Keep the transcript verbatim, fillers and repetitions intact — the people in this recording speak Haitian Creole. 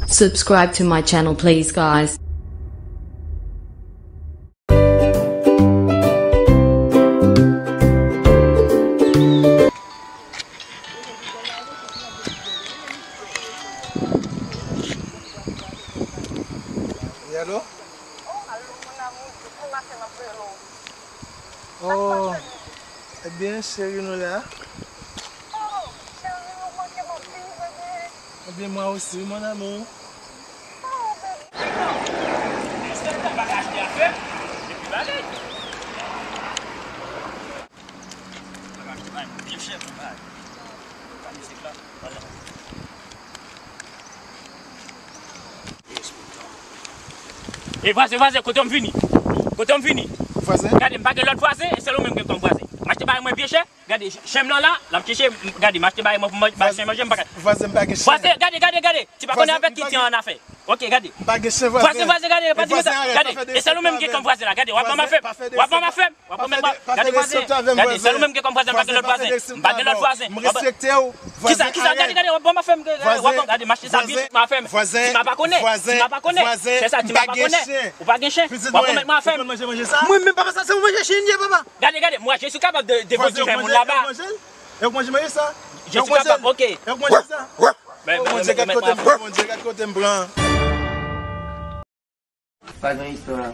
Subscribe to my channel, please, guys. Wi, alo? Oh, ebyen, cheri, nou la. Ebyen, mwen osi, mon amour. E vwazen, vwazen, kote m vini? Kote m vini? Vwazen? Gade, m pa gen lòt vwazen, e sèl ou menm gen kòm vwazen. M achte bagay mwen byen chè. Gade, ch- chen m lan la, l ap chèche m, gade, m achte bagay mwen pou manje, bay chen manje, m pa ka. Vwazen, m pa gen chen. Vwazen, gade, gade, gade. Ti pa konnen avèk ki ti an afè. Ok, gade. M pa gen chen, vwazen. Vwazen, vwazen, gade, pa di sa. Gade, e sèl ou menm gen kòm vwazen la, gade, w ap ban m afè m. W ap ban m afè m. W ap ban m afè m. Gade, vwazen. Gade, sèl ou menm gen kòm vwazen, m pa gen lòt vwazen. M pa gen lòt vwazen. M respekte w. Kisa, kisa, gade, gade, w ap ban m afè m. W ap ban, gade, m achte sa byen chè, m afè m. Ti ma pa konnen, ti ma pa konnen. Chè sa, ti ma pa konnen. Ou pa gen chen. W ap ban m afè m. Mwen menm, papa, sa se yon manje chen ye, papa. Gade, gade, moi, je suis capable de, de voltiger moun laba. E w manje manje sa? Je suis capable, ok. E w manje sa? Ben, Oh, Bondye, gad kote m pran, Bondye, gad kote m pran. Pa gen istwa.